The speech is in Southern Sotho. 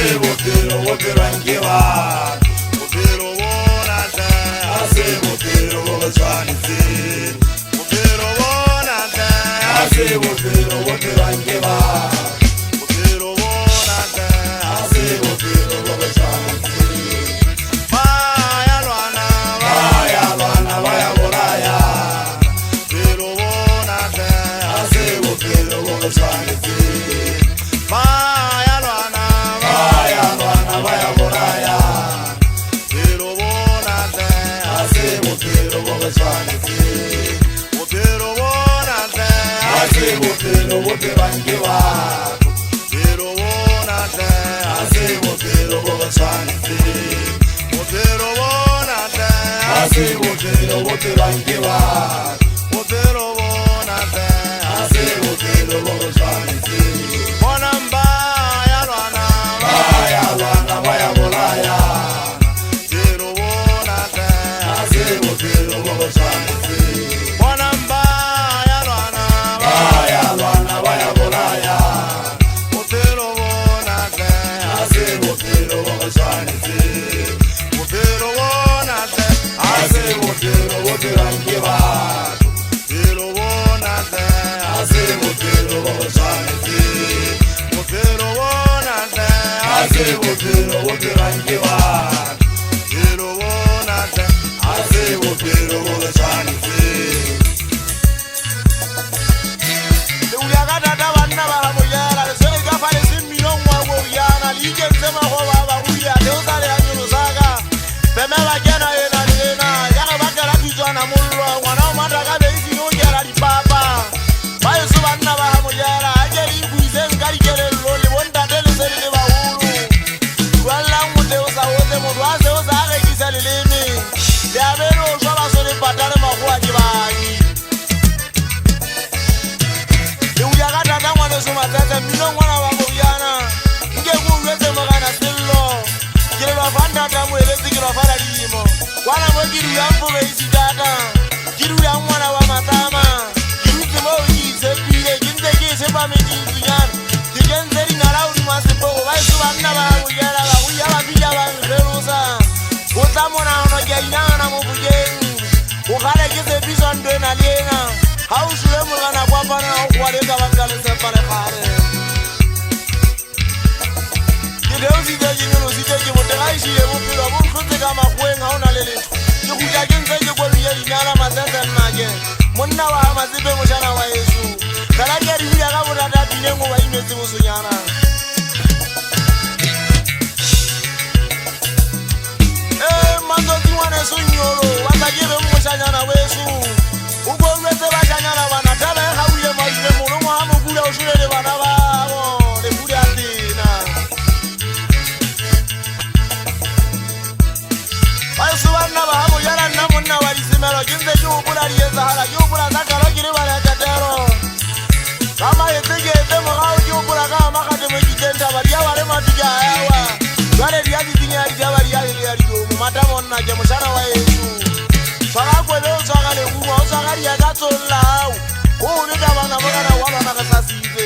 se bophelo bo phelwang ke batho. Bophelo bona hle, ha se bophelo bo re tshwanetseng. Bophelo bona hle, ha se bophelo bo phelwang ke batho. Bophelo bona hle, ha se bophelo bo re tshwanetseng. Ba ya lwana, ba ya lwana, ba ya bolayana. Bophelo bona hle, ha se bophelo bo re tshwanetseng. Ba ya lwana, ba ya lwana, ba ya bolayana. Bophelo bona hle, ha se bophelo bo re tshwanetseng. Bophelo bona hle, ha se bophelo bo phelwang ke batho. Bophelo bona hle, ha se bophelo bo re tshwanetseng. Bophelo bona hle, ha se bophelo bo phelwang ke batho. Bophelo bona hle, ha se bophelo bo re tshwanetseng. Bonang ba ya lwana, ba ya lwana, ba ya bolayana. Bophelo bona hle, ha se bophelo bo re tshwanetseng. Bonang ba ya lwana, ba ya lwana, ba ya bolayana. Bophelo bona hle, ha se bophelo bo re tshwanetseng. Bophelo bona hle, ha se bophelo bo phelwang ke batho. Bophelo bona hle, ha se bophelo bo re tshwanetseng. Bophelo bona hle, ha se bophelo bo phelwang ke batho. Bophelo bona hle, ha se bophelo bo re tshwanetseng. Le hula ka thata banna ba ga Mojela, le tshwere ka fa le se mminong wa Boriana, le ikentse makgoba a barui, a theosa le ya nyolosa ka. Feme ba kena ena le ena, ya re ba kela bitswana mollo, ngwana o matha ka beisine o kela dipapa. Ba eso banna ba ga Mojela, a ke le ikuiseng ka dikelello, le bontate le se le le baholo. Tlohellang ho theosa hohle, motho a theosa a rekisa leleme. Le a be le ho shwa ba so le patale makgowa ke baki. Le hula ka thata ngwaneso Matsatsa, mminong ngwana wa Moriana. Nke ke o jwetse morena Sello. Ke le lwa fa ntata moeletsi, ke lwa fa la dilemo. Kwana mo ke dulang Foreisi tata, ke dulang ngwana wa Matlama. Ke dutse moo ke itshepile, ke ntse ke e tshepa metsunyana. Ke kentse dinala hodima seporo, ba eso banna ba Mojela, barui ha ba fihla ba nkgelosa. Ho tla monahano ke a inahana mofokeng. O kgale ke tshepiswa ntho ena le ena. Ha o shwele morena kwapana, o kgowa le ka banka le tshepa le kgale. Ke theositse, ke nyolositse, ke botega ehlile bophelo bo ntlhotse ka makgoweng ha hona le letho. Ke kgutla ke ntse ke kolobile dinala Matsatsa nnake. Monna wa ha Matsepe mojana wa heso. Fela ke a di hula ka bothata pineng hoba imetse bosonyana. Ee, Mmatsotsi ngwaneso Nyolo, wa tla ke reng moshanyana weso. O kolobetse bashanyana bana, taba e gauile maile molomo ha mokula o shwele le bana babo, lefu le a tena. Baeso banna ba ha Mojela, nna monna wa disemelo, ke ntse ke hopola di etsahala, ke hopola tsa qala ke lebala katelo. Ka maetse ke etse morao, ke hopola ka makgate mo kitleng thaba di a ba le mafika a yawa. Jwale di a tsitsinya ditaba di a lele ya dilomo, mata monna ke moshana wa heso. Tshwara kwebe o tshwara lerumo, o tshwara di ya ka tsolla hao. Ho o beta bana morena wa lwana re hlasitse.